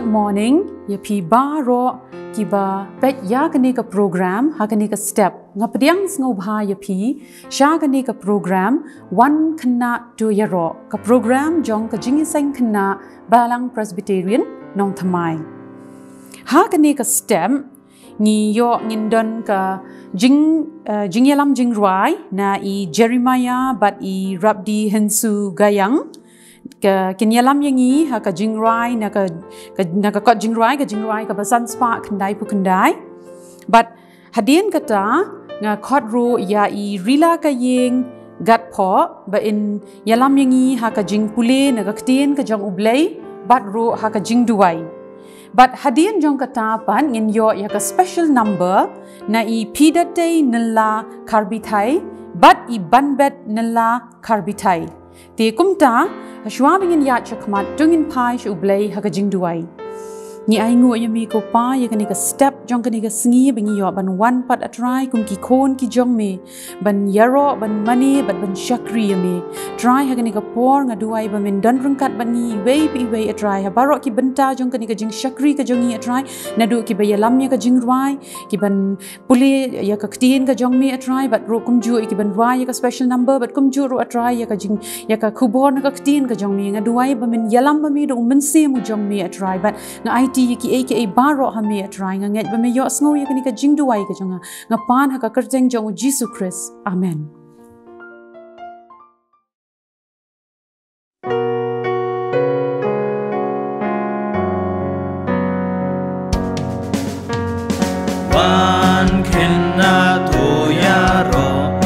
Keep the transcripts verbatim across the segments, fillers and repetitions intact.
Morning ïa phi baroh kiba peit ïa kane ka program ha kane ka step. Nga pdiang sngewbha ïa phi sha kane ka program Wan Khynnah To Ïaroh, ka program jong ka Jingïaseng Khynnah Balang Presbyterian Nongthymmai. Ha kane ka step ngi ïoh ngin don ka jing, eh, jingïalam jingrwai na i Jeremiah bad i Rabdi Hensu Gayang. Ka, kin ïalam ïa ngi ha ka jingrwai na ka, ka, na ka kot jingrwai, ka jingrwai kaba san spah khyndai phew khyndai. Bad hadien kata nga khot ruh ïa i Rila Kaying Gatphoh ba in ïalam ïa ngi ha ka jingpule na ka ktien ka jong U Blei bad ruh ha ka jingduwai. Bad hadien jong kata pat ngin ïoh ïa ka special number na i Phidatei Nylla Kharbithai bad i Banbet Nylla Kharbithai. Te kumta, hashwa ba ngin ïaid shakhmat, to ngin phai sha U Blei ha ka jingduwai. Ngi ainguh ïa me ko Pa ïa kane ka step jong kane ka sngi ba ngi ïoh ban wan pat, A Trai, kum ki khun ki jong me, ban ïaroh, ban mane bad ban shakri ïa me. Trai, ha kane ka por nga duwai ba men don ryngkat bad ngi iwei pa iwei, A Trai, ha baroh ki bynta jong kane ka jingshakri ka jong ngi, A Trai, naduh kiba ïalam ïa ka jingrwai, kiban pule ïa ka ktien ka jong me, A Trai, bad ruh kumjuh ïa kiban rwai ïa ka special number, bad kumjuh ruh, A Trai, ïa ka jing, ïa ka khubor na ka ktien ka jong me. Nga duwai ba men ïalam bad me da U Mynsiem U jong me, A Trai, bad nga aiti ïa kiei kiei baroh ha me, A Trai. Nga ngeit ba me ïohsngew ïa kane ka jingduwai ka jong nga. Nga pan ha ka kyrteng jong U Jisu Khrist. Amen. Wan Khynnah To Ïaroh,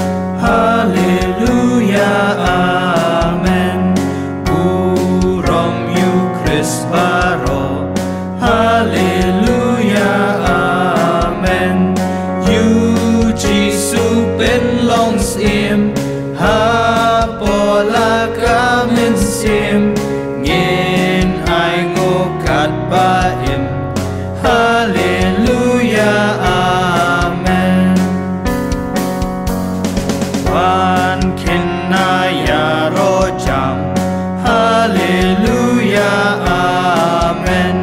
Haleluya, Amen. Burom ïa U Khrist baroh, Haleluya, Amen. Ïa U Jisu Pynlong Syiem, hapoh la ka mynsiem, ngin ainguh katba im, Haleluya, Amen. Wan Khynnah Ïaroh Jam, Haleluya, Amen.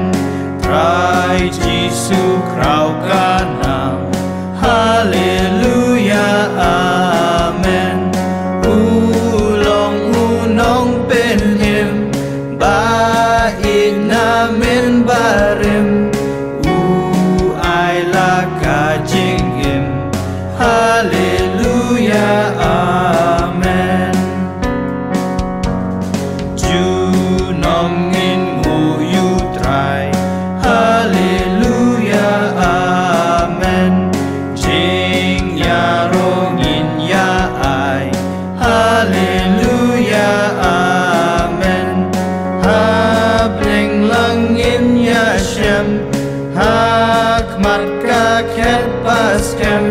Trai Jisu khraw ka nam, Haleluya, Amen. U long U Nongpynim, ba ïeit na mynbarim, U ai la ka jingim, Haleluya, Amen. Junom ngin nguh ïa U Trai, Haleluya, Amen. Jingïaroh ngin ïa ai, Haleluya, Amen. Hapdeng lang ngin ïashem, ha khmat ka khet baskhem,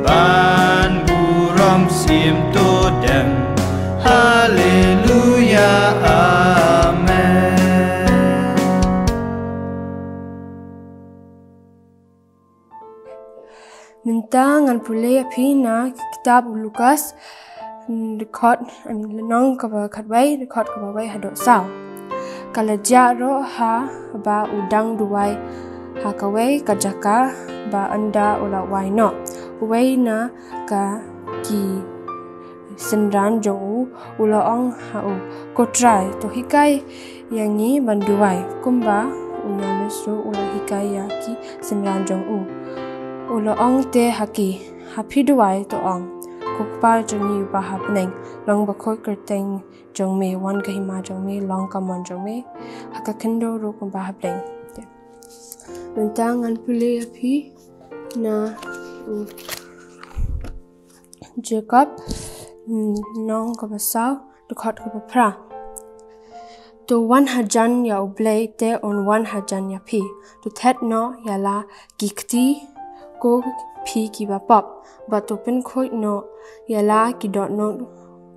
ban burom syiem to dem, Haleluya, Amen. Mynta ngan pule ïa phi na kitab u Lukas, dkhot, I mean, lynnong kaba khatwei, dkhot kaba wei haduh saw. Ka la jia ruh haba u dang duwai ha kawei ka jaka ba ynda u la wai noh, uwei na ka ki synran jong u, u la ong ha u, Ko Trai, to hikai ïa ngi ban duwai kumba u Ïoannis ruh u la hikai ïa ki synran jong u. U la ong te ha ki, Ha phi duwai to ong, Ko Kpa jong ngi uba ha bneng, long ba khot kyrteng jong me, wan ka hima jong me, long ka mon jong me ha ka khyndew ruh kumba ha bneng. Mynta ngan pule ïa phi na u Jakob, mm, lynnong kaba saw, dkhot kaba phra. To wan hajan ïa U Blei te un wan hajan ïa phi. To thet noh ïa la ki kti, ko phi kiba pop, bad to pynkhuid noh ïa la ki dohnud,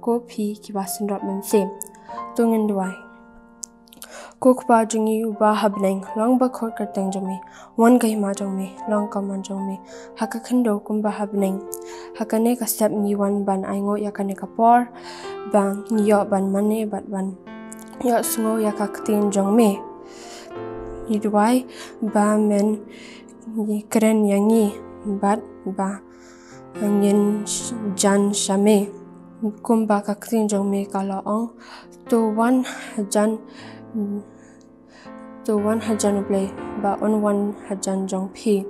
ko phi kiba sngewthuh mynsiem. To ngin duwai. Ko Kpa jong ngi uba ha bneng, long ba khot kyrteng jong me, wan ka hima jong me, long ka mon jong me ha ka khyndew kumba ha bneng. Ha kane ka step ngi wan ban ainguh ïa kane ka por ba ngi ïoh ban mane bad ban ïohsngew ïa ka ktien jong me. ngi duwai ba men kren ïa ngi bad ba ngin jan sha me, kumba ka ktien jong me ka la ong. To wan hajan, to wan hajan U Blei, ba un wan hajan jong phi.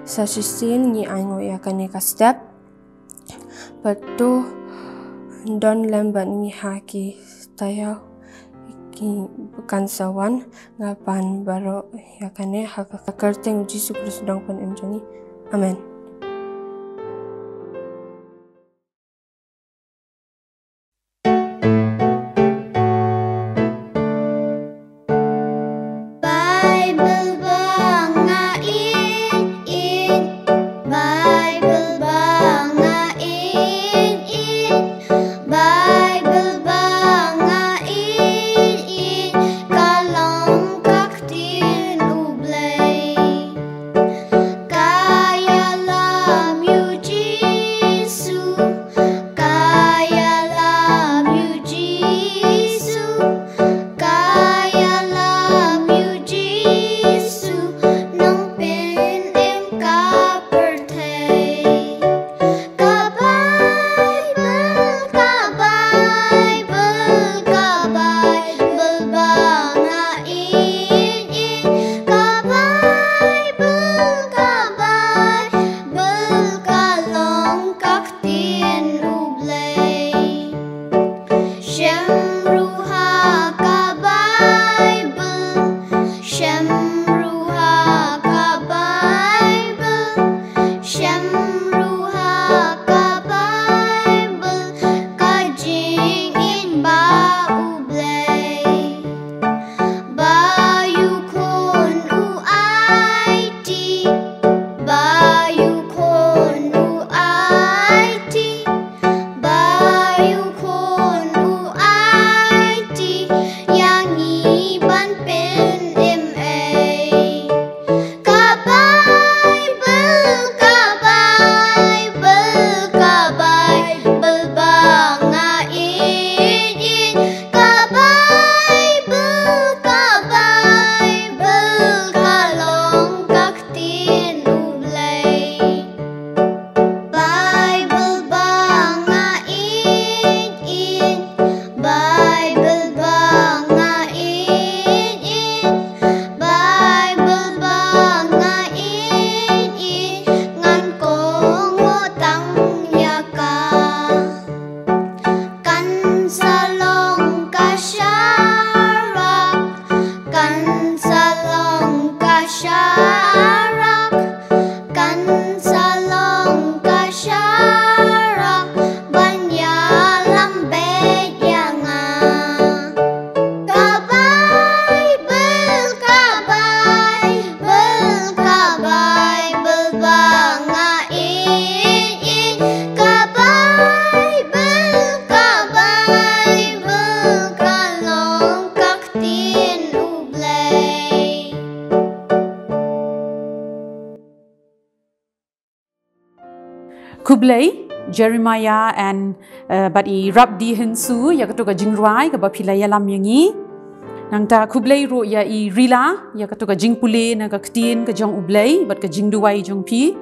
Sa shisien ngi ainguh ïa kane ka step. Bad to don lem bad ngi ha ki taïew ki kan sa wan. Nga pan baroh ïa kane ha ka kyrteng U Jisu Khrist u nongpynim jong ngi. Amen. Baibl ba nga ïeit ïeit, Baibl ba nga ïeit ïeit, Baibl ba nga ïeit ïeit, ka long ka ktien U Blei. Ka ïalam ïa U Jisu, ka ïalam ïa U Jisu, ka ïalam ïa U Jisu, nongpynim ka pyrthei. Ka Baibl, ka Baibl, ka Baibl ba nga ïeit ïeit, ka Baibl, ka Baibl, ka long ka ktien U Blei. Shem ruh ha ka Baibl, shem ruh ha ka Baibl, shem ruh ha ka Baibl, ka jingim ba U Blei. Ba ïa u khun u aiti, ba ïa u khun u aiti, ba ïa u khun u aiti, ïa ngi ban pynim ei. Ka Baibl, ka Baibl, ka Baibl ba nga ïeit ïeit, ka Baibl, ka Baibl, ka long ka ktien U Blei. Baibl ba nga ïeit ïeit, Baibl ba nga ïeit ïeit, Baibl ba nga ïeit ïeit, ngan kohnguh tang ïa ka. Kan sa long ka sharak, kan sa long ka sharak, kan sa long ka sharak ban ïalam beit ïa nga. Ka Baibl, ka Baibl, ka Baibl ba nga ïeit ïeit, ka Baibl, ka Baibl, ka long ka ktien U Blei. Khublei Jeremiah and, eh, bad i Rapdi Hynsu ïa kato ka jingrwai kaba phi la ïalam ïa ngi. Nangta khublei ruh ïa i Rila ïa kato ka jingpule na ka ktien ka jong U Blei bad ka jingduwai jong phi.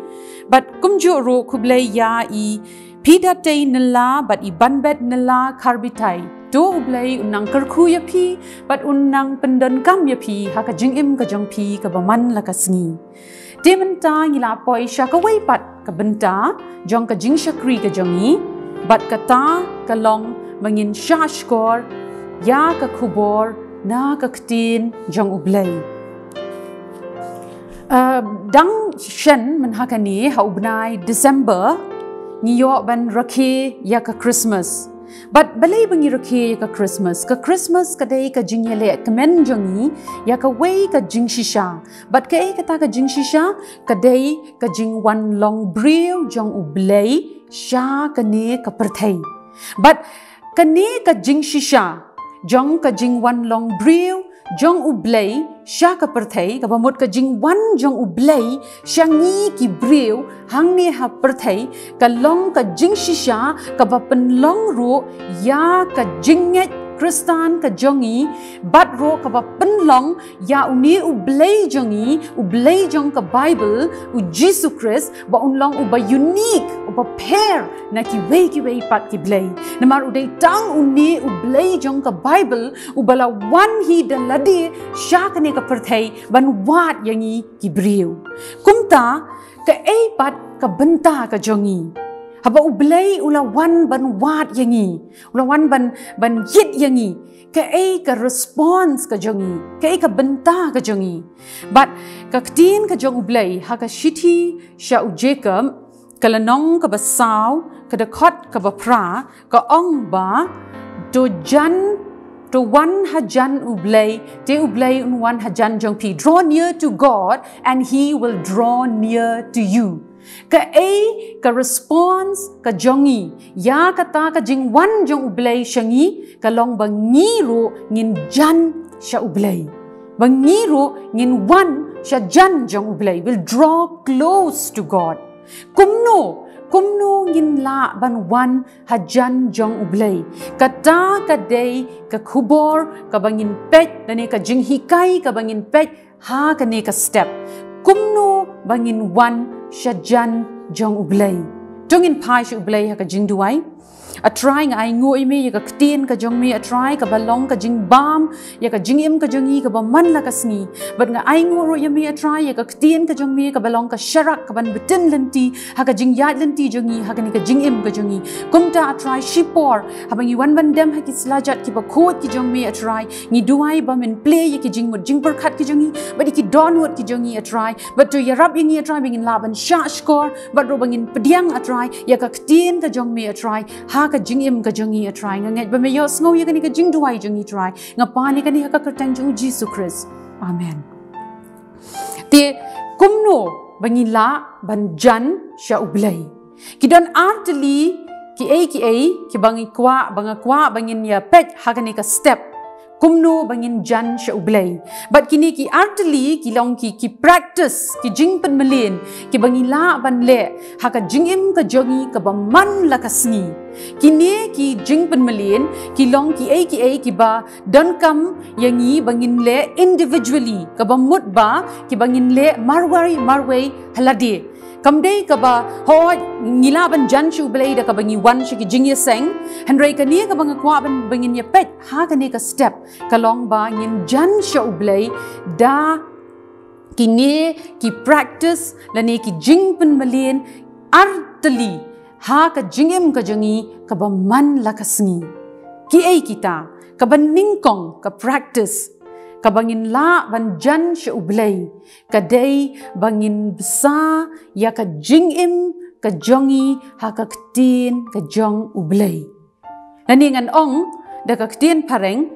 Bad kumjuh ruh khublei ïa i Phi da tei nylla bad i banbet nylla kharbithai. To U Blei un nang kyrkhu ïa phi bad un nang pyndonkam ïa phi ha ka jingim ka jong phi kaba man la ka sngi. Te mynta ngi la poi sha kawei pat ka bynta jong ka jingshakri ka jong ngi, bad kata ka long ba ngin shahshkor ïa ka khubor na ka ktien jong U Blei. Uh, dang shen mynta kane ha u bnai December ngi ïoh ban rakhe ïa ka Christmas. Bad balei ba ngi rakhe ïa ka Christmas? Ka Christmas ka dei ka jingïaleh kmen jong ngi ïa kawei ka jingshisha. Bad kaei kata ka jingshisha? Ka dei ka jingwan long briew jong U Blei sha kane ka pyrthei. Bad kane ka jingshisha jong ka jingwan long briew jong U Blei sha ka pyrthei, kaba mut ka jingwan jong U Blei sha ngi ki briew hangne ha pyrthei, ka long ka jingshisha kaba pynlong ruh ïa ka jingngeit Khristan ka jong ngi, bad ruh kaba pynlong ïa une U Blei jong ngi, U Blei jong ka Bible, U Jisu Khrist, ba un long uba unique, uba pher na kiwei kiwei pat ki blei. Namar u dei tang une U Blei jong ka Bible uba la wan hi da lade sha kane ka pyrthei ban wad ïa ngi ki briew. Kumta, kaei pat ka bynta ka jong ngi? Haba U Blei u la wan ban wad ïa ngi, u la wan ban, ban ïit ïa ngi, kaei ka response ka jong ngi, kaei ka bynta ka jong ngi? Bad ka ktien ka jong U Blei ha ka shithi sha u Jacob, ka lynnong kaba saw, ka dkhot kaba phra, ka ong ba, to jan, to wan hajan U Blei, te U Blei un wan hajan jong phi. Draw near to God and he will draw near to you. Kaei ka response ka jong ngi ïa kata ka jingwan jong U Blei sha ngi? Ka long ba ngi ruh ngin jan sha U Blei, ba ngi ruh ngin wan sha jan jong U Blei. We'll draw close to God. Kumno, kumno ngin lah ban wan hajan jong U Blei? Kata ka dei ka khubor kaba ngin peit, lane ka jinghikai kaba ngin peit ha kane ka step. Kumno ba ngin wan sha jan jong U Blei? To ngin phai sha U Blei ha ka jingduwai. A Trai, nga ainguh ïa me ïa ka ktien ka jong me, A Trai, kaba long ka jingbam ïa ka jingim ka jong ngi kaba man la ka sngi. Bad nga ainguh ruh ïa me, A Trai, ïa ka ktien ka jong me kaba long ka sharak kaban btin lynti ha ka jingïaid lynti jong ngi, ha kane ka jingim ka jong ngi. Kumta, A Trai, shipor haba ngi wan ban dem ha ki slajat kiba khuid ki jong me, A Trai, ngi duwai ba men plie ïa ki jingmut jingpyrkhat ki jong ngi, bad ïa ki dohnud ki jong ngi, A Trai. Bad to ïarap ïa ngi, A Trai, ba ngin lah ban shah shkor, bad ruh ba ngin pdiang, A Trai, ïa ka ktien ka jong me, A Trai, ha ka jingim ka jong ngi, A Trai. Nga ngeit ba me ïohsngew ïa kane ka jingduwai jong ngi, Trai. Nga pan ïa kane ha ka kyrteng jong U Jisu Khrist. Amen. Te kumno ba ngi lah ban jan sha U Blei? Ki don artylli kiei kiei kiba ngi kwah, ba nga kwah ba ngin ïa peit ha kane ka step. Kumno ba ngin jan sha U Blei? Bad kine ki artylli ki long ki, ki practice, ki jingpynmlien kiba ngi lah ban leh ha ka jingim ka jong ngi kaba man la ka sngi. Kine ki jingpynmlien ki long kiei kiei kiba donkam ïa ngi ba ngin leh individually, kaba mut ba kiba ngin leh marwei marwei ha lade. Kam dei kaba, hooid, ngi lah ban jan sha U Blei da kaba ngi wan sha ki jingïaseng. Hynrei kane kaba nga kwah ban, ba ngin ïa peit ha kane ka step, ka long ba ngin jan sha U Blei da kine ki practice lane ki jingpynmlien artylli ha ka jingim ka jong ngi kaba man la ka sngi. Kiei kita? Kaba nyngkong ka practice kaba ngin lah ban jan sha U Blei ka dei ba ngin bsa ïa ka jingim ka jong ngi ha ka ktien ka jong U Blei. Lane ngan ong da ka ktien phareng,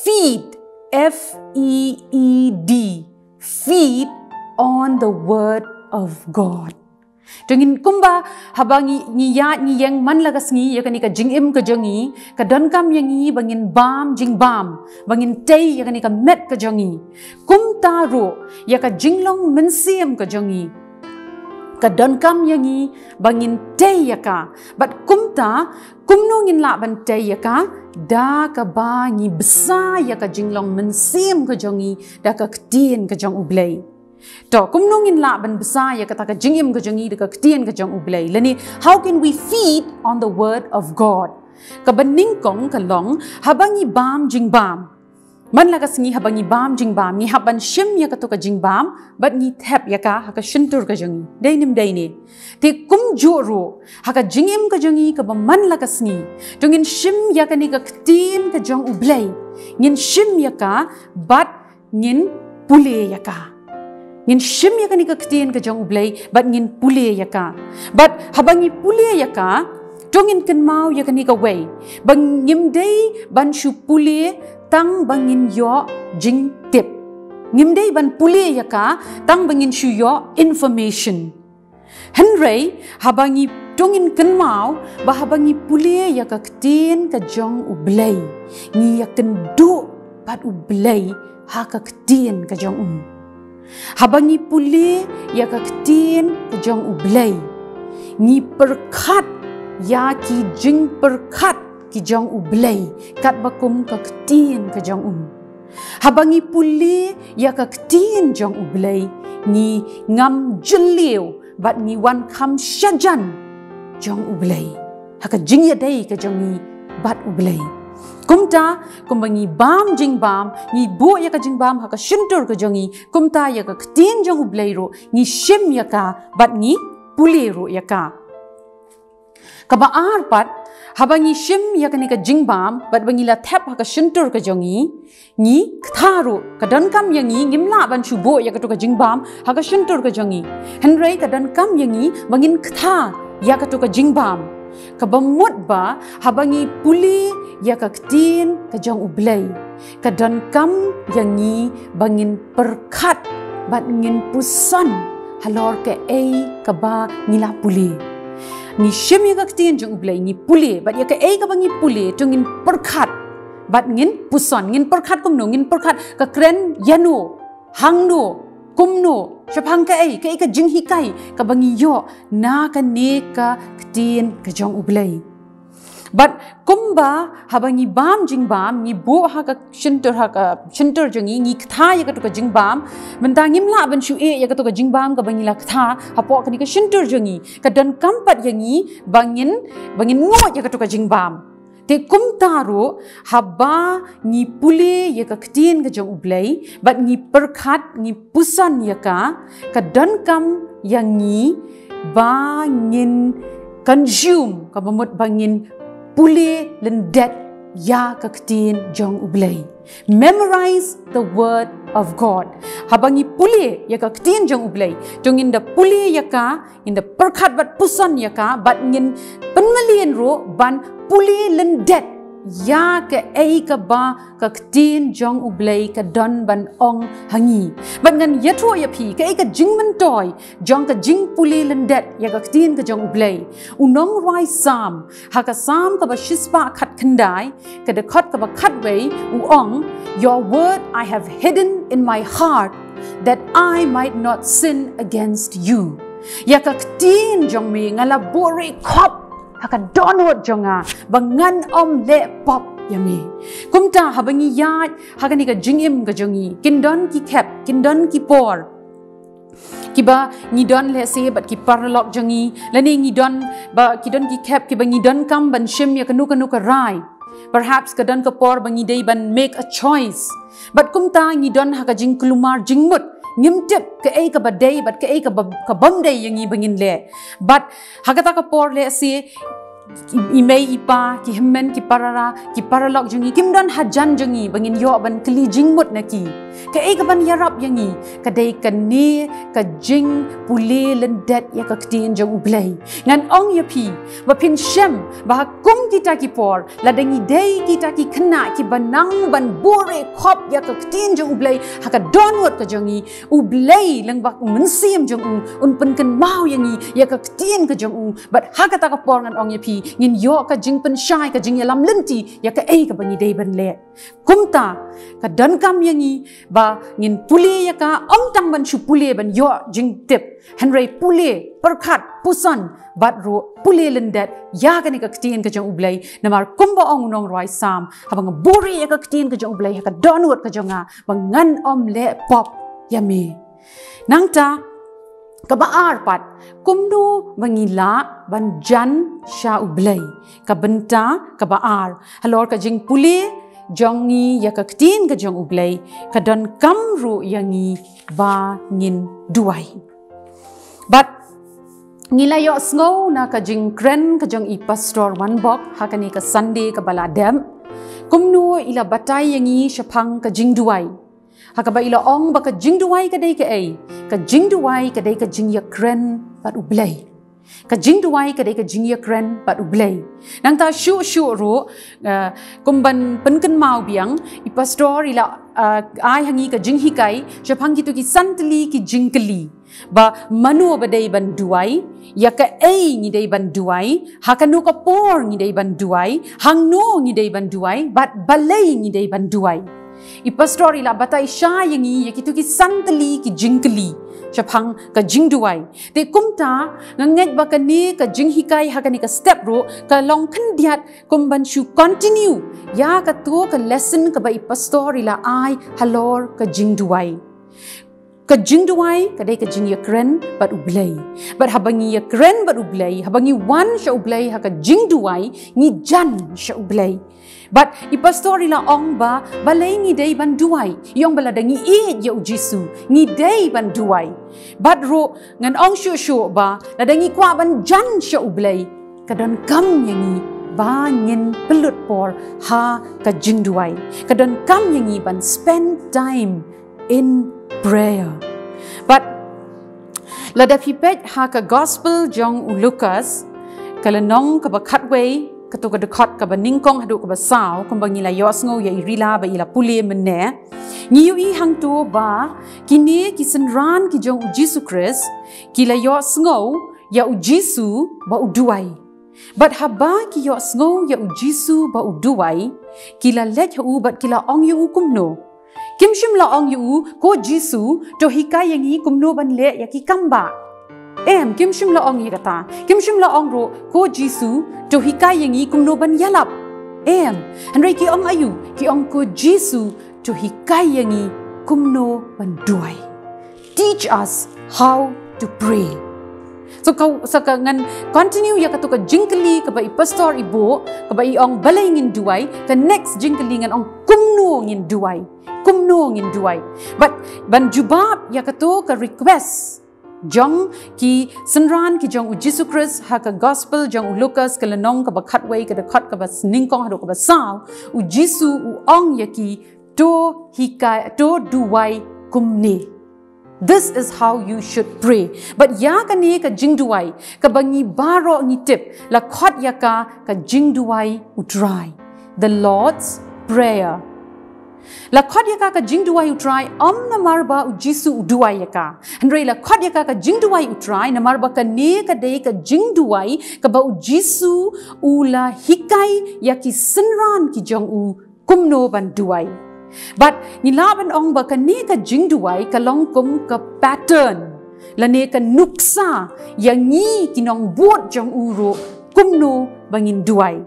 feed, F E E D, feed on the word of God. To ngin, kumba haba ngi, ngi ïaid ngi ïeng man la ka sngi ïa kane ka jingim ka jong ngi, ka donkam ïa ngi ba ngin bam jingbam, ba ngin tei ïa kane ka met ka jong ngi. Kumta ruh ïa ka jinglong mynsiem ka jong ngi, ka donkam ïa ngi ba ngin tei ïa ka. Bad kumta, kumno ngin lah ban tei ïa ka? Da kaba ngi bsa ïa ka jinglong mynsiem ka jong ngi da ka ktien ka jong U Blei. To, kumno ngin lah ban bsa ïa kata ka jingim ka jong ngi da ka ktien ka jong U Blei? Lane, how can we feed on the word of God? Kaba nyngkong ka long, haba ngi bam jingbam. Man la ka sngi haba ngi bam jingbam, ngi hap ban shim ïa kato ka jingbam bad ngi thep ïa ka ha ka shyntur ka jong ngi. Dei ne ym dei ne? Te kumjuh ruh ha ka jingim ka jong ngi kaba man la ka sngi, to ngin shim ïa kane ka ktien ka jong U Blei. Ngin shim ïa ka bad ngin pule ïa ka. Ngin shim ïa kane ka ktien ka jong U Blei bad ngin pule ïa ka. Bad haba ngi pule ïa ka, to ngin kynmaw ïa kane kawei, ba ngim dei ban shu pule tang ba ngin ïoh jingtip. Ngim dei ban pule ïa ka tang ba ngin shu ïoh information. Hynrei haba ngi, to ngin kynmaw ba haba ngi pule ïa ka ktien ka jong U Blei, ngi ïakynduh bad U Blei ha ka ktien ka jong u. Haba ngi pule ïa ka ktien ka jong U Blei, ngi pyrkhat ïa ki jingpyrkhat ki jong U Blei, katba kum ka ktien ka jong u. Haba ngi pule ïa ka ktien jong U Blei, ngi ngam jylliew bad ngi wan kham shajan jong U Blei ha ka jingïadei ka jong ngi bad U Blei. Kumta, kumba ngi bam jingbam, ngi buh ïa ka jingbam ha ka shyntur ka jong ngi, kumta ïa ka ktien jong U Blei ruh ngi shim ïa ka bad ngi pule ruh ïa ka. Kaba ar pat, haba ngi shim ïa kane ka jingbam bad ba ngi la thep ha ka shyntur ka jong ngi, ngi ktha ruh. Ka donkam ïa ngi, ngim lah ban shu buh ïa kato ka jingbam ha ka shyntur ka jong ngi. Hynrei ka donkam ïa ngi ba ngin ktha ïa kato ka jingbam. Kaba mut ba haba ngi pule ïa ka ktien ka jong U Blei, ka donkam ïa ngi ba ngin pyrkhat bad ngin puson halor kaei kaba ngi la pule. Ngi shim ïa ka ktien jong U Blei, ngi pule, bad ïa kaei kaba ngi pule to ngin pyrkhat bad ngin puson. Ngin pyrkhat kumno? Ngin pyrkhat ka kren ïano, hangno, kumno, shaphang kaei, kaei ka jinghikai kaba ngi ïoh na kane ka ktien ka jong U Blei. Bad kumba haba ngi bam jingbam, ngi buh ha ka shyntur, ha ka shyntur jong ngi, ngi ktha ïa kato ka jingbam. Mynta ngim lah ban shu ïeh ïa kato ka jingbam kaba ngi la ktha hapoh kane ka shyntur jong ngi. Ka donkam pat ïa ngi ba ngin, ba ngin nguid ïa kato ka jingbam. Te kumta ruh, haba ngi pule ïa ka ktien ka jong U Blei, bad ngi pyrkhat, ngi puson ïa ka, ka donkam ïa ngi ba ngin consume, kaba mut ba ngin pule lyndet ïa ka ktien jong U Blei. Memorize the word of God. Haba ngi pule ïa ka ktien jong U Blei, to ngin da pule ïa ka, ngin da pyrkhat bad puson ïa ka, bad ngin pynmlien ruh ban pule lyndet ïa kaei kaba ka ktien jong U Blei ka don ban ong ha ngi. Bad ngan ïathuh ïa phi kaei ka jingmyntoi jong ka jingpule lyndet ïa ka ktien ka jong U Blei. U nongrwai Salm, ha ka Salm kaba shispah khatkhyndai, ka dkhot kaba khatwei, u ong, "Your word I have hidden in my heart, that I might not sin against you." Ïa ka ktien jong me nga la buhrieh khop ha ka dohnud jong nga, ba ngan ym leh pop ïa me. Kumta haba ngi ïaid ha kane ka jingim ka jong ngi, kin don ki khep, kin don ki por kiba ngi don lehse bad ki paralok jong ngi, lane ngi don ba ki don ki khep kiba ngi donkam ban shim ïa kano kano ka rai. Perhaps ka don ka por ba ngi dei ban make a choice. Bad kumta ngi don ha ka jingkulmar jingmut, ngim tip kaei kaba dei bad kaei kaba, ka bym dei ïa ngi ba ngin leh. Bad ha kata ka por lehse i, i mei i pa, ki hynmen ki para, ki paralok jong ngi, kim don hajan jong ngi ba ngin ïoh ban kylli jingmut na ki. Kaei kaban ïarap ïa ngi ka dei kane ka jingpule lyndet ïa ka ktien jong U Blei. Ngan ong ïa phi ba phin shem ba ha kum kita ki por, lada ngi dei kita ki khynnah kiba nang ban buhrieh khop ïa ka ktien jong U Blei ha ka dohnud ka jong ngi, U Blei lyngba U Mynsiem jong u un pynkynmaw ïa ngi ïa ka ktien ka jong u. Bad ha kata ka por ngan ong ïa phi, ngin ïoh ka jingpynshai, ka jingïalam lynti ïa kaei kaba ngi dei ban leh. Kumta ka donkam ïa ngi ba ngin pule ïa ka, ym tang ban shu pule ban ïoh jingtip, hynrei pule, pyrkhat, puson, bad ruh pule lyndet ïa kane ka ktien ka jong U Blei. Namar kumba ong u nongrwai Salm, haba nga buhrieh ïa ka ktien ka jong U Blei ha ka dohnud ka jong nga, ba ngan ym leh pop ïa me. Nangta kaba ar pat, kumno ba ngi lah ban jan sha U Blei? Ka bynta kaba ar, halor ka jingpule jong ngi ïa ka ktien ka jong U Blei, ka donkam ruh ïa ngi ba ngin duwai. Bad ngi la ïohsngew na ka jingkren ka jong i Pastor Wanbok ha kane ka Sunday kaba la dep, kumno i la batai ïa ngi shaphang ka jingduwai. Ha kaba i la ong ba ka jingduwai ka dei kaei? Ka jingduwai ka dei ka jingïakren bad U Blei. Ka jingduwai ka dei ka jingïakren bad U Blei. Nangta shuh shuh ruh, eh, kum ban pynkynmaw biang, i Pastor i la, eh, ai ha ngi ka jinghikai shaphang kito ki san tylli ki jingkylli. Ba mano ba dei ban duwai, ïa kaei ngi dei ban duwai, ha kano ka por ngi dei ban duwai, hangno ngi dei ban duwai, bad balei ngi dei ban duwai. I Pastor i la batai shai ïa ngi ïa kito ki san tylli ki jingkylli shaphang ka jingduwai. Te kumta, nga ngeit ba kane ka jinghikai ha kane ka step ruh, ka long khyndiat kum ban shu continue ïa kato ka lesson kaba i pastor i la ai halor ka jingduwai. Ka jingduwai ka dei ka jingïakren bad U Blei. Bad haba ngi ïakren bad U Blei, haba ngi wan sha U Blei ha ka jingduwai, ngi jan sha U Blei. Bad i pastor i la ong ba, balei ngi dei ban duwai? I ong ba lada ngi ïeit ïa U Jisu, ngi dei ban duwai. Bad ruh ngan ong shuh shuh ba, lada ngi kwah ban jan sha U Blei, ka donkam ïa ngi ba ngin pynlut por ha ka jingduwai. Ka donkam ïa ngi ban spend time in prayer. Bad lada phi peit ha ka gospel jong u Lukas, ka lynnong kaba khatwei, kato ka dkhot kaba nyngkong haduh kaba saw, kumba ngi la ïohsngew ïa i Rila ba i la pule mynne. Ngi ïohi hangto ba, kine ki synran ki jong U Jisu Khrist, ki la ïohsngew ïa U Jisu ba u duwai. Bad haba ki ïohsngew ïa U Jisu ba u duwai, ki la leit ha u bad ki la ong ïa u kumno. Kim shym la ong ïa u, ko Jisu, to hikai ïa ngi kumno ban leh ïa ki kam ba. Em, kim shym la ong ïa kata. Kim shym la ong ruh, ko Jisu, to hikai ïa ngi kumno ban ïalap. Em, hynrei ki ong aïu, ki ong ko Jisu, to hikai ïa ngi kumno ban duwai. Teach us how to pray. So ka, so ka ngan continue ïa kato ka jingkylli kaba i pastor i buh, kaba i ong balei ngin duwai, ka next jingkylli ngan ong kumno ngin duwai. Kumno ngin duwai. Bad ban jubab ïa kato ka request jong ki synran ki jong U Jisu Khrist ha ka gospel jong u Lukas ka lynnong kaba khatwei ka dkhot kaba nyngkong haduh kaba saw, U Jisu u ong ïa ki to hikai, to duwai kumne. This is how you should pray. Bad ïa kane ka jingduwai, kaba ngi baroh ngi tip, la khot ïa ka ka jingduwai U Trai. The Lord's Prayer. La khot ïa ka ka jingduwai U Trai, ym namar ba U Jisu u duwai ïa ka. Hynrei la khot ïa ka ka jingduwai U Trai, namar ba kane ka dei ka jingduwai, kaba U Jisu u la hikai ïa ki synran ki jong u kumno ban duwai. Bad ngi lah ban ong ba kane ka jingduwai ka long kum ka pattern, lane ka nuksa ïa ngi ki nongbud jong u ruh kumno ba ngin duwai.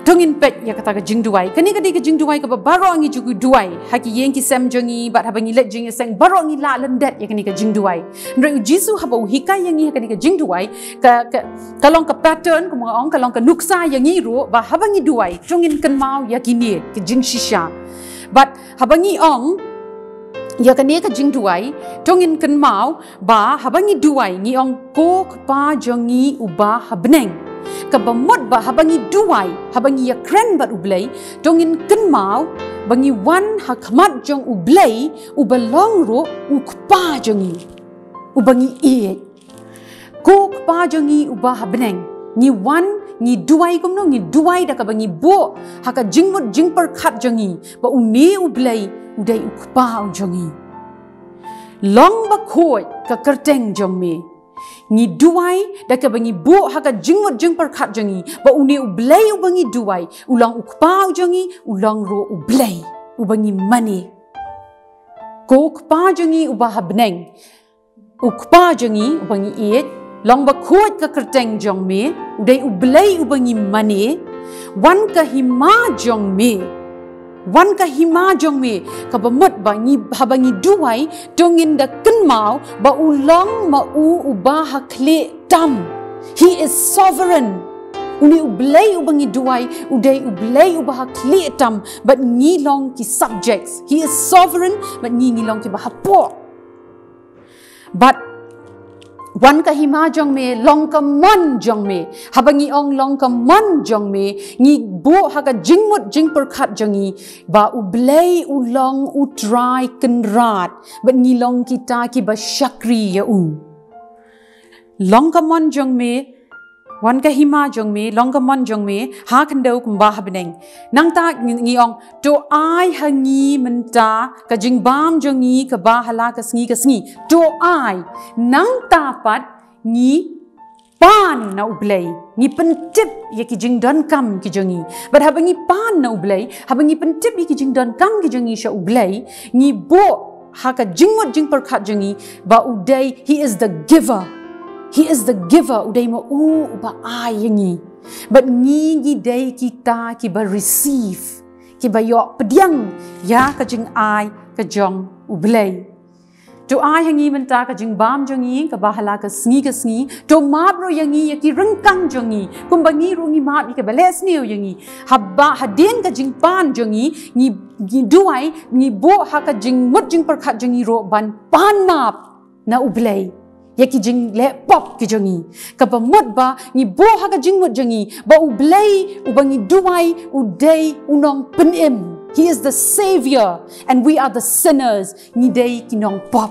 To ngin peit ïa kata ka jingduwai. Kane ka dei ka jingduwai kaba baroh ngi ju duwai ha ki ïing ki sem jong ngi, bad haba ngi leit jingïaseng baroh ngi lah lyndet ïa kane ka jingduwai. Hynrei U Jisu haba u hikai ïa ngi ha kane ka jingduwai, ka, ka, ka long ka pattern, kumba nga ong, ka long ka nuksa ïa ngi ruh ba haba ngi duwai, to ngin kynmaw ïa kine ki jingshisha. Bad haba ngi ong ïa kane ka jingduwai, to ngin kynmaw ba haba ngi duwai ngi ong, ko Kpa jong ngi uba ha bneng. Kaba mut ba haba ngi duwai, haba ngi ïakren bad U Blei, to ngin kynmaw ba ngi wan ha khmat jong U Blei, uba long ruh U Kpa jong ngi, uba ngi ïeit. Ko Kpa jong ngi uba ha bneng. Ngi wan, ngi duwai kumno, ngi duwai da kaba ngi buh ha ka jingmut jingpyrkhat jong ngi ba une U Blei u dei U Kpa u jong ngi. Long ba khuid ka kyrteng jong me. Ngi duwai da kaba ngi buh ha ka jingmut jingpyrkhat jong ngi ba une U Blei uba ngi duwai u long U Kpa u jong ngi, u long ruh U Blei uba ngi mane. Ko Kpa jong ngi uba ha bneng, U Kpa jong ngi uba ngi ïeit, long ba khuid ka kyrteng jong me, u dei U Blei uba ngi mane. Wan ka hima jong me. Wan ka hima jong me, kaba mut ba ngi, haba ngi duwai, to ngin da kynmaw ba u long ma u uba ha khlieh tam. He is sovereign. Une U Blei uba ngi duwai u dei U Blei uba ha khlieh tam, bad ngi long ki subjects. He is sovereign, bad ngi, ngi long kiba hapoh. Bad wan ka hima jong me, long ka mon jong me. Haba ngi ong long ka mon jong me, ngi buh ha ka jingmut jingpyrkhat jong ngi ba U Blei u long U Trai Kynrad, bad ngi long kita kiba shakri ïa u. Long ka mon jong me, wan ka hima jong me, long ka mon jong me ha khyndew kumba ha bneng. Nangta ngi, ngi ong, to ai ha ngi mynta ka jingbam jong ngi kaba ha la ka sngi ka sngi. To ai, nangta pat ngi pan na U Blei, ngi pyntip ïa ki jingdonkam ki jong ngi. Bad haba ngi pan na U Blei, haba ngi pyntip ïa ki jingdonkam ki jong ngi sha U Blei, ngi buh ha ka jingmut jingpyrkhat jong ngi ba u dei, he is the giver. He is the giver, u dei ma u uba ai ïa ngi. Bad ngi ngi dei kita kiba receive, kiba ïoh pdiang ïa ka jingai ka jong U Blei. To ai ha ngi mynta ka jingbam jong ngi kaba ha la ka sngi ka sngi. To map ruh ïa ngi ïa ki ryngkang jong ngi, kumba ngi ruh ngi map ïa kiba leh sniew ïa ngi. Haba hadien ka jingpan jong ngi, ngi, ngi duwai, ngi buh ha ka jingmut jingpyrkhat jong ngi ruh ban pan map na U Blei ïa ki jingleh pop ki jong ngi. Kaba mut ba ngi buh ha ka jingmut jong ngi ba U Blei uba ngi duwai u dei u nongpynim. He is the savior and we are the sinners. Ngi dei ki nongpop.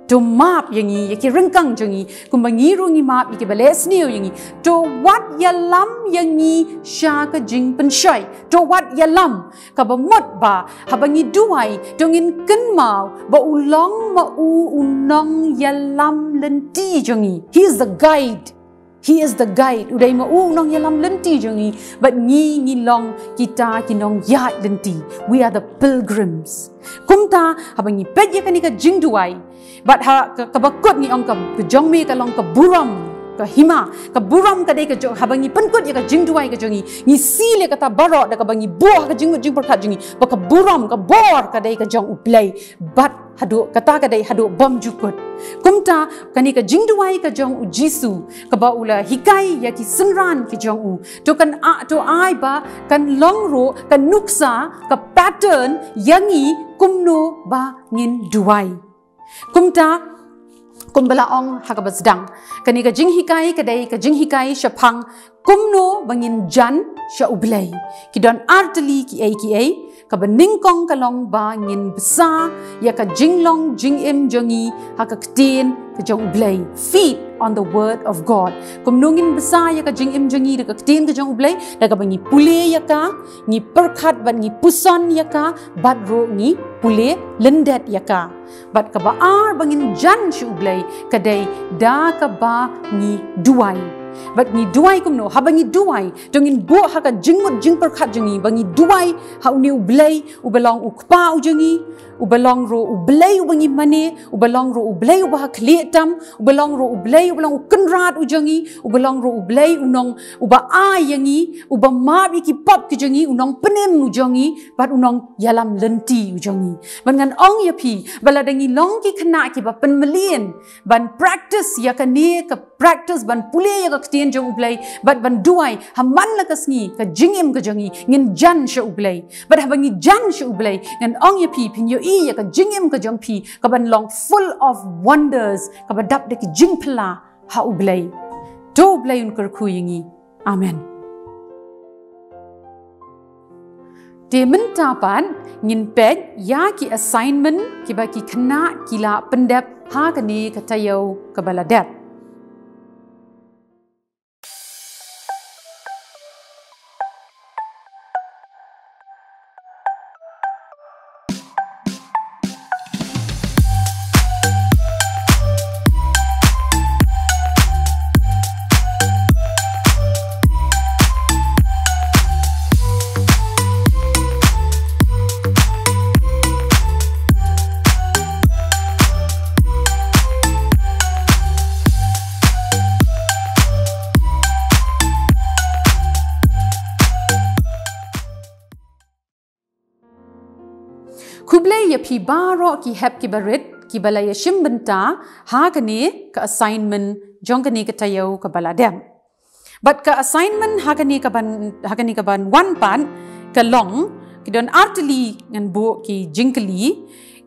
To map ïa ngi ïa ki ryngkang jong ngi, kumba ngi ruh ngi map ïa kiba leh sniew ïa ngi. To wat ïalam ïa ngi sha ka jingpynshoi. To wat ïalam, kaba mut ba haba ngi duwai, to ngin kynmaw ba u long ma u u nongïalam lynti jong ngi. He is the guide. He is the guide. U dei ma u u nongïalam lynti jong ngi. Bad ngi ngi long kita ki nongïaid lynti. We are the pilgrims. Kumta haba ngi peit ïa kane ka jingduwai, bad ha ka, kaba kut ngi ong ka, ka jong me ka long ka burom, ka hima, ka burom ka dei ka jong, haba ngi pynkut ïa ka jingduwai ka jong ngi, ngi seal ïa kata baroh da kaba ngi buh ha ka jingmut jingpyrkhat jong ngi ba ka burom, ka bor ka dei ka jong U Blei. Bad haduh kata ka dei haduh bymjukut. Kumta kane ka jingduwai ka jong U Jisu kaba u la hikai ïa ki synran ki jong u, to kan a, to ai ba kan long ruh ka nuksa, ka pattern ïa ngi kumno ba ngin duwai. Kumta, kumba la ong ha kaba sdang, kane ka jinghikai ka dei ka jinghikai shaphang kumno ba ngin jan sha U Blei. Ki don artylli kiei kiei. Kaba nyngkong ka long ba ngin bsa ïa ka jinglong jingim jong ngi ha ka ktien ka jong U Blei. Feed on the word of God. Kumno ngin bsa ïa ka jingim jong ngi da ka ktien ka jong U Blei? Da kaba ngi pule ïa ka, ngi pyrkhat bad ngi puson ïa ka, bad ruh ngi pule lyndet ïa ka. Bad kaba ar ba ngin jan sha U Blei ka dei da kaba ngi duwai. Bad ngi duwai kumno? Haba ngi duwai, to ngin buh ha ka jingmut jingpyrkhat jong ngi ba ngi duwai ha une U Blei uba long U Kpa u jong ngi, uba long ruh U Blei uba ngi mane, uba long ruh U Blei uba ha khlieh tam, uba long ruh U Blei uba long U Kynrad u jong ngi, uba long ruh U Blei u nong uba ai ïa ngi, uba map ïa ki pop ki jong ngi, u nongpynim u jong ngi, bad u nongïalam lynti u jong ngi. Bad ngan ong ïa phi ba lada ngi long ki khynnah kiba pynmlien ban practice ïa kane ka practice ban pule ïa ka ktien jong U Blei bad ban duwai ha man la ka sngi, ka jingim ka jong ngi ngin jan sha U Blei. Bad haba ngi jan sha U Blei, ngan ong ïa phi, phin ïohi ïa ka jingim ka jong phi kaban long full of wonders, kaba dap da ki jingphylla ha U Blei. To U Blei un kyrkhu ïa ngi. Amen. Te mynta pat ngin peit ïa ki assignment kiba ki khynnah ki la pyndep ha kane ka taïew kaba la dep. Khublei ïa phi baroh ki hep kiba rit kiba la ïashim bynta ha kane ka assignment jong kane ka taïew kaba la dep. Bad ka assignment ha kane kaban, ha kane kaban wan pat ka long, ki don artylli ngan buh ki jingkylli.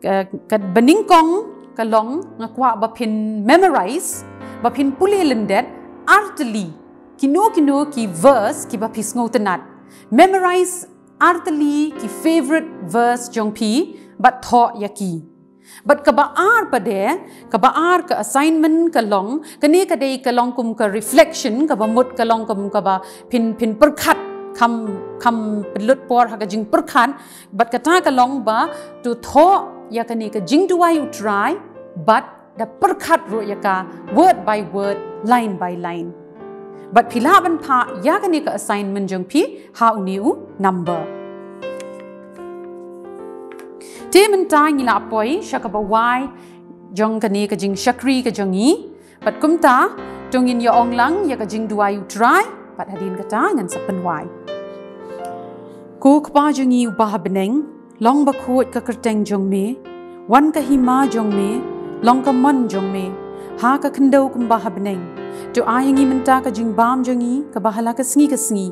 Ka, kaba nyngkong ka long, nga kwah ba phin memorize, ba phin pule lyndet artylli kino kino ki verse kiba phi sngewtynnat. Memorize artylli ki favourite verse jong phi bad thoh ïa ki. Bad kaba ar pat de, kaba ar ka assignment ka long, kane ka dei ka long kum ka reflection, kaba mut ka long kum kaba phin, phin pyrkhat, kham, kham pynlut por ha ka jingpyrkhat. Bad kata ka long ba to thoh ïa kane ka jingduwai U Trai bad da pyrkhat ruh ïa ka word by word, line by line. Bad phi lah ban phah ïa kane ka assignment jong phi ha une u number. Te mynta ngi la poi sha kaba wai jong kane ka jingshakri ka jong ngi. Bad kumta, to ngin ïa ong lang ïa ka jingduwai u Trai, bad hadien kata ngan sa pynwai. Ko Kpa jong ngi uba ha bneng, long bakhuid ka kyrteng jong me, wan ka hima jong me, long ka mon jong me, ha ka khyndew kumba ha bneng. To ai ïa ngi mynta ka jingbam jong ngi, kaba ha la ka sngi ka sngi.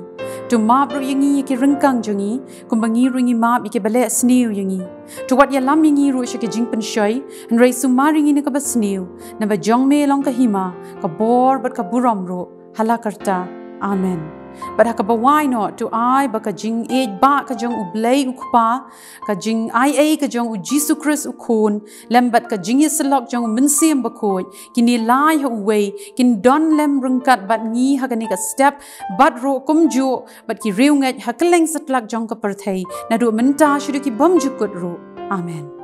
To map ruh ïa ngi ïa ki ryngkang jong ngi, kumba ngi ruh ngi map ïa kiba leh sniew ïa ngi. To wat ïalam ïa ngi ruh sha ki jingpynshoi, hynrei sumar ïa ngi na kaba sniew, naba jong me long ka hima, ka bor bad ka burom ruh, ha la karta. Amen. Bad ha kaba wai noh, to ai ba ka jingïeit ba ka jong U Blei U Kpa, ka jingaiei ka jong U Jisu Khrist U Khun, lem bad ka jingïasyllok jong U Mynsiem Bakhuid, kin ïalai ha uwei, kin don lem ryngkat bad ngi ha kane ka step, bad ruh kumjuh bad ki riewngeit ha kylleng satlak jong ka pyrthei, naduh mynta shaduh ki bymjukut ruh. Amen.